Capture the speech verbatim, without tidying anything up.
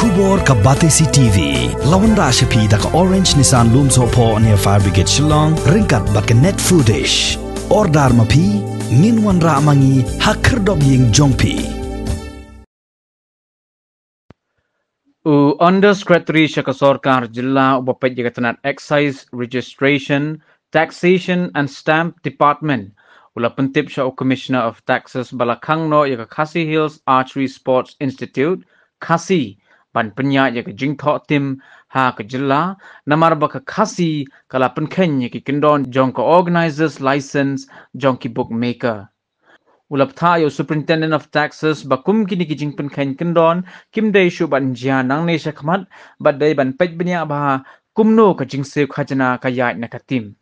Khubor ka Batesi T V la wanrah sha phi da ka Orange Nissan Lumsohphoh near Fire Brigade Shillong ryngkat bad ka Net Foodish. Order ma phi, ngin wanrah ma ngi ha khyrdop ïing jong phi. U Under Secretary sha ka sorkar jylla uba peit ïa ka tnat Excise Registration, Taxation and Stamp Department u la pyntip sha u Commissioner of Taxes ba la khang noh ïa ka Khasi Hills Archery Sports Institute, Khasi, ban pynïaid ïa ka jingthoh tim ha ka jylla namar ba ka Khasi ka la pynkheiñ ïa ki kyndon jong ka Organizers License jong ki bookmaker. U la bthah ïa u Superintendent of Taxes ba kum kine ki jingpynkheiñ kyndon kim dei shuh ban jia nangne shakhmat bad dei ban peit bniah bha kumno ka jingsiew khajna ka ïaid na ka tim.